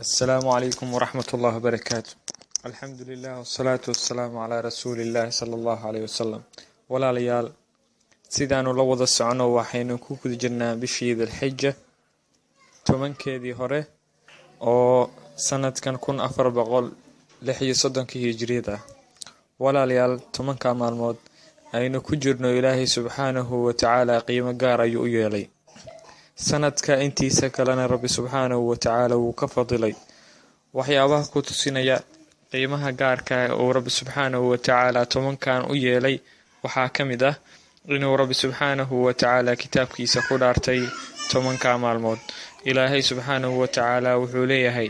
Asalaamu calaykum waraxmat ullahi wabarakaatu. Alxamdu lilah wasalaatu wasalaamu calaa rasuuliillaahi sala allahu caleyh wasalam. Walaalayaal, sidaanu la wada socono, waxaynu ku guda jirnaa bishii Dilxija, 10-keedii hore oo sanadkan 1436-kii hijriyad ah. Walaalayaal, 10-ka maalmood aynu ku jirno, Ilaahay subxaanahu watacaala qiimo gaar ayuu u yeelay. Sanadka intiisa kalena Rabbi subxaanahu watacaala wuu ka fadilay. Waxyaabaha ku tusinaya qiimaha gaarka uu Rabbi subxaanahu watacaala 10-kan u yeelay waxaa ka mid ah inuu Rabbi subxaanahu watacaala kitaabkiisa ku dhaartay 10-ka maalmood. Ilaahay subxaanahu watacaala wuxuu leeyahay,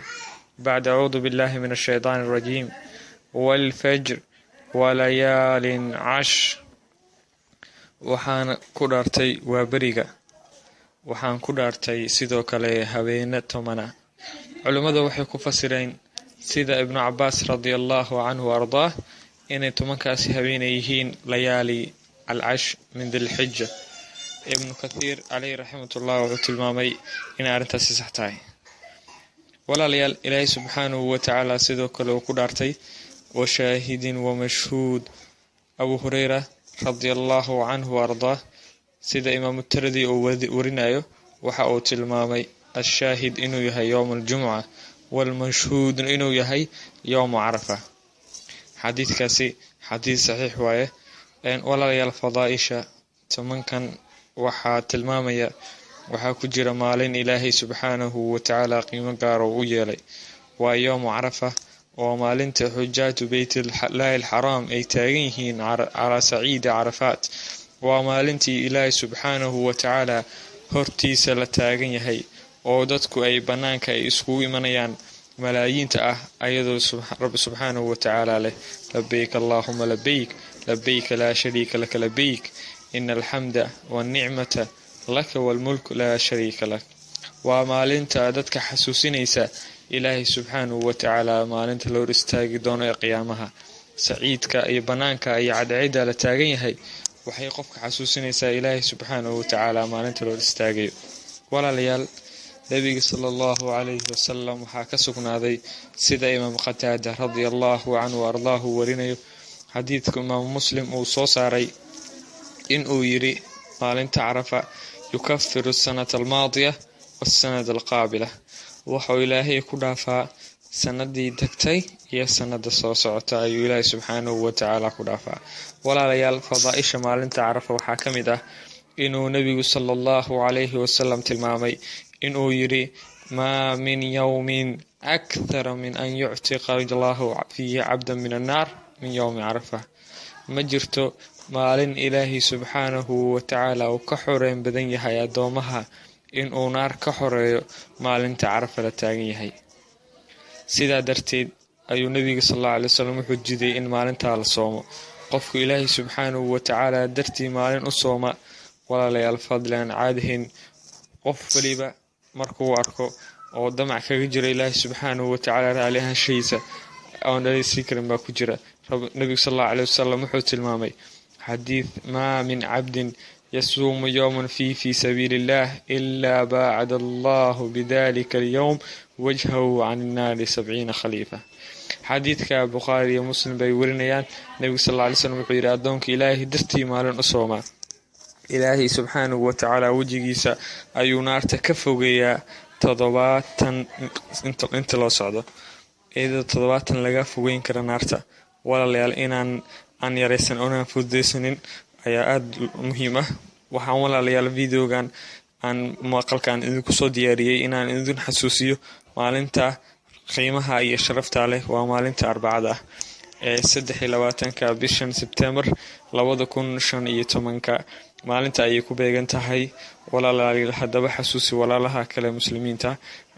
bacda acuudu billahi min ashaytaan alrajiim: "Waalfajr walayaalin cashr." Waxaan ku dhaartay waa beriga, waxaan ku dhaartay sidoo kale habeene 10-a. Culimmada waxay ku fasireen, sida Ibnu Cabaas radia allahu canhu ardaah, inay 10-kaasi habeenay yihiin layaali alcash min Dilxija. Ibnu Kathiir caleyhi raxmatullah wuxuu tilmaamay inay arrintaasi sax tahay. Walaalayaal, Ilaahay subxaanahu watacaala sidoo kale uu ku dhaartay washaahidin wamashhuud. Abu Hureyra radia allahu canhu ardaah, sida Imaamu Tirmidi uu warinayo, waxa uu tilmaamay ashaahid inuu yahay yowm aljumca, waalmashhuud inuu yahay yowmu Carafa. Xadiidkaasi xadiid saxiix waaye. Walaalayaal, fadaaisha 10-kan waxaa tilmaamaya waxaa ku jira maalin Ilaahay subxaanahu watacaala qiimo gaaro u yeelay, waa yowmu Carafa, oo maalinta xujaaju Beytlaahi alxaraam ay taagan yihiin calaa saciidi Carafaat. Waa maalintii Ilaahay subxaanahu watacaala hortiisa la taagan yahay, oo dadku ay bannaanka ay iskugu imanayaan malaayiinta ah, ayadoo Rabbi subxaanahu watacaala leh: "Labeyk allahuma labeyk, labeyka laa shariika laka labeyk, ina alxamda walnicmata laka walmulk laa shariika lak." Waa maalinta dadka xasuusinaysa Ilaahay subxaanahu watacaala, maalinta la hor istaagi doono ee qiyaamaha. Saciidka iyo bannaanka iyo cadceedda la taagan yahay waxay qofka xasuusinaysaa Ilaahay subxaanahu watacaala maalinta la hor istaagayo. Walaalayaal, Nabiga sala allahu calayhi wasalam waxaa ka sugnaaday, sida Imaam Qataada radia allahu canhu ardaahu warinayo, xadiidka Imaamu Muslim uu soo saaray, in uu yiri maalinta Carafa yukafiru asanata almaadiya wasanada alqaabila. Waxuu Ilaahay ku dhaafaa sanadii tagtay iyo sanada soo socota ayuu Ilaahay subxaanahu watacaala ku dhaafaa. Walaalayaal, fadaaisha maalinta Carafa waxaa ka mid ah inuu Nebigu sala allahu calayhi wasalam tilmaamay inuu yiri: "Maa min yowmin akthara min an yuctiqa Allahu fiihi cabdan min annaar min yowmi Carafa." Ma jirto maalin Ilaahay subxaanahu watacaala uu ka xoreyn badan yahay addoomaha inuu naar ka xoreeyo maalinta Carafa la taagan yahay. Sidaa darteed ayuu Nabiga sal allahu alay wasalam wuxuu jiday in maalintaa la soomo, qofku Ilaahay subxaanahu watacaala dartii maalin u sooma. Walaalayaal, fadlan caadahin qof waliba markuu arko oo damac kaga jira Ilaahay subxaanahu watacaala raali ahaanshahiisa oon dhaleysi karin baa ku jira. Nabigu sal allahu aley wasalam wuxuu tilmaamay xadiid: "Maa min cabdin yasuumu yowman fi sabiili illah ilaa baacada allahu bidalika alyowm wajhahu can innaari 70 khaliifa." Xadiidka Bukhaari iyo Muslim bay warinayaan. Nebigu sal alla alay slam wuxuu yidhi: addoonka Ilaahay dartii maalin u soomaa, Ilaahay subxaanahu watacaala wejigiisa ayuu naarta ka fogeeyaa 70 inta loo socdo, iyadoo 70 laga fogeyn kara naarta. Walaalayaal, inaan aan yaraysan oonaan fududeysanin ayaa aada muhiim ah. Waxaan, walaalayaal, videogan aan maqalkan idinku soo diyaariyey inaan idin xasuusiyo maalinta qiimaha iyo sharafta leh. Waa maalinta Arbacada ah ee 23-ka bishan Sebtembar 2015-ka. Maalinta ayay ku beegan tahay. Walaalayaal, haddaba xasuusi walaalaha kale muslimiinta,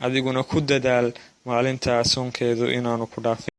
adiguna ku dadaal maalinta soonkeedu inaanu ku dhaafin.